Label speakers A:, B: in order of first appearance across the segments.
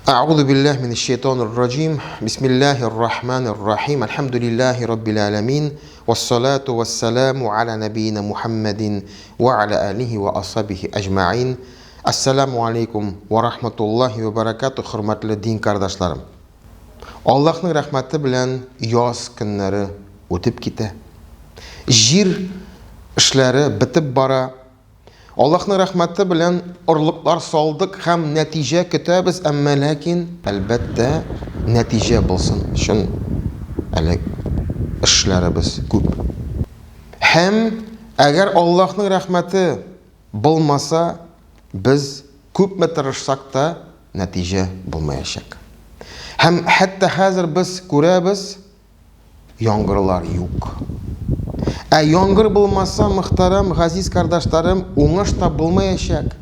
A: Әгъузу биллаһи минәш шайтанир раҗим. Бисмиллаһир рахманир рахим. Әлхәмдүлиллаһи раббил аламин. Вассалату вассаламу аля набиина Мухаммадин ва аля алихи ва асхабихи әҗмәгыйн. Ассаламу алейкум ва рахматуллаһи ва баракатуһ, хөрмәтле дин кардашларым. Аллаһның рәхмәте белән яз көннәре үтеп китә. Җир эшләре бетеп бара. Аллаһның рәхмәте белән орлыклар салдык һәм нәтиҗә көтәбез, әмма ләкин, әлбәттә, нәтиҗә булсын өчен әле эшләребез күп. Һәм әгәр Аллаһның рәхмәте булмаса, без күпме тырышсак та, нәтиҗә булмаячак. Һәм хәтта хәзер без күрәбез, Яңгырлар юк. Ә яңгыр булмаса, мөхтәрәм газиз кардашларым, уңыш та булмаячак.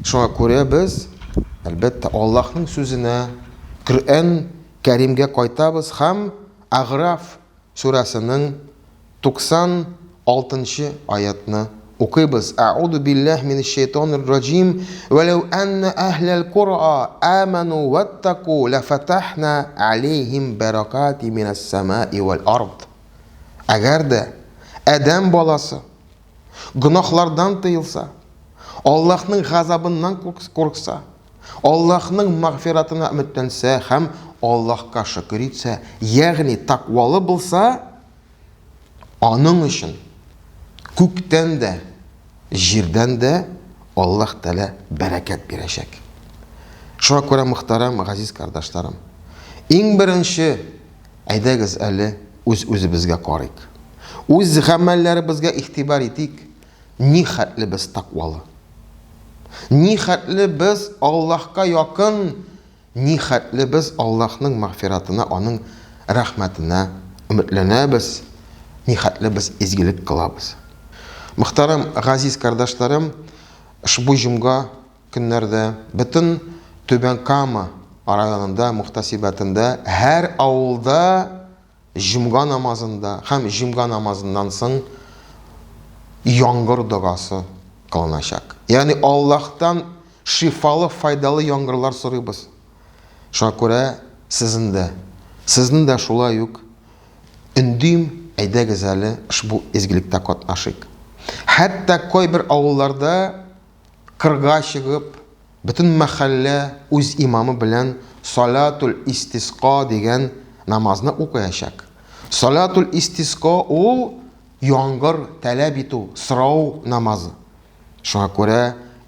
A: Шуңа күрә без, әлбәттә, Аллаһның сүзенә, Коръән Кәримгә кайтабыз һәм Әгъраф сүрәсенең 96 нчы аятны укыйбыз. Әгъуду биллаһи минәш шайтанир раҗим. Вәләү әннә әһләл кура аману ваттаку лафатахна алейһим баракати минәс самаи вәл ард. Әгәр дә адәм баласы гөнаһлардан тыелса, Аллаһның газабыннан курыкса, Аллаһның мәгъфиратына өметләнсә һәм Аллаһка шөкер итсә, ягъни таквалы булса, Аның өчен күктән дә, җирдән дә Аллаһ Тәгалә бәрәкәт бирәчәк. Шуңа күрә, мөхтәрәм газиз кардашларым, иң беренче әйдәгез әле үз-үзебезгә карыйк. Үз гамәлләребезгә игътибар итик, ни хәтле без таквалы. Ни хәтле без Аллаһка якын Ни хәтле без Аллаһның мәгъфиратына, Аның рәхмәтенә өметләнәбез, ни хәтле без изгелек кылабыз. Мөхтәрәм газиз кардәшләрем, ошбу җомга көннәрдә бөтен Түбән Кама районында, мөхтәсибәтендә һәр авылда Җомга намазында һәм җомга намазыннан соң яңгыр догасы кылыначак. Ягъни Аллаһтан шифалы, файдалы яңгырлар сорыйбыз. Шуңа күрә сезне дә, сезне дә шулай ук өндим, әйдәгез әле ошбу изгелектә катнашыйк. Хәтта кайбер авылларда кырга чыгып, бөтен мәхәллә үз имамы белән салатул истиска дигән намазны укыячак. Салатул истиска ул яңгыр таләп итү, сорау намазы. Шуңа күрә,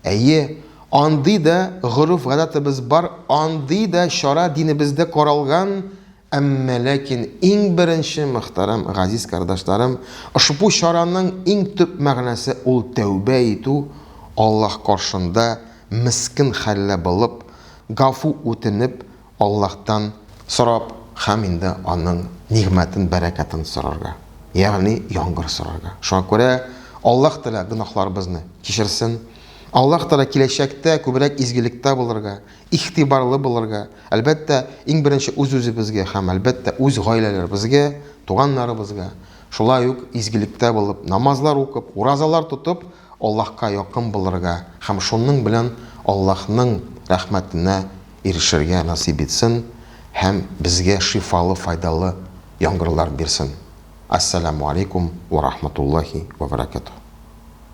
A: әйе, андый да гореф-гадәтебез бар, андый да чара динебездә каралган, Әмма ләкин иң беренче, мөхтәрәм газиз кардашларым, ошбу чараның иң төп мәгънәсе ул тәүбә итү, Аллаһ каршында мескен хәллә булып, гафу үтенеп, Аллаһтан сорап һәм инде аның нигъмәтен, бәрәкәтен сорарга, ягъни яңгыр сорарга. Шуңа күрә Аллаһ Тәгалә гөнаһларыбызны кичерсен, Аллаһ Тәгалә киләчәктә күбрәк изгелектә булырга, игътибарлы булырга, әлбәттә, иң беренче үз-үзебезгә һәм, әлбәттә, үз гаиләләребезгә, туганнарыбызга, шулай ук изгелектә булып, намазлар укып, уразалар тотып, Аллаһка якын булырга һәм шуның белән Аллаһның рәхмәтенә ирешергә насыйп итсен һәм безгә шифалы, файдалы яңгырлар бирсен. Әссәламү алейкум вә рахматуллаһи вә бәрәкәтүһ.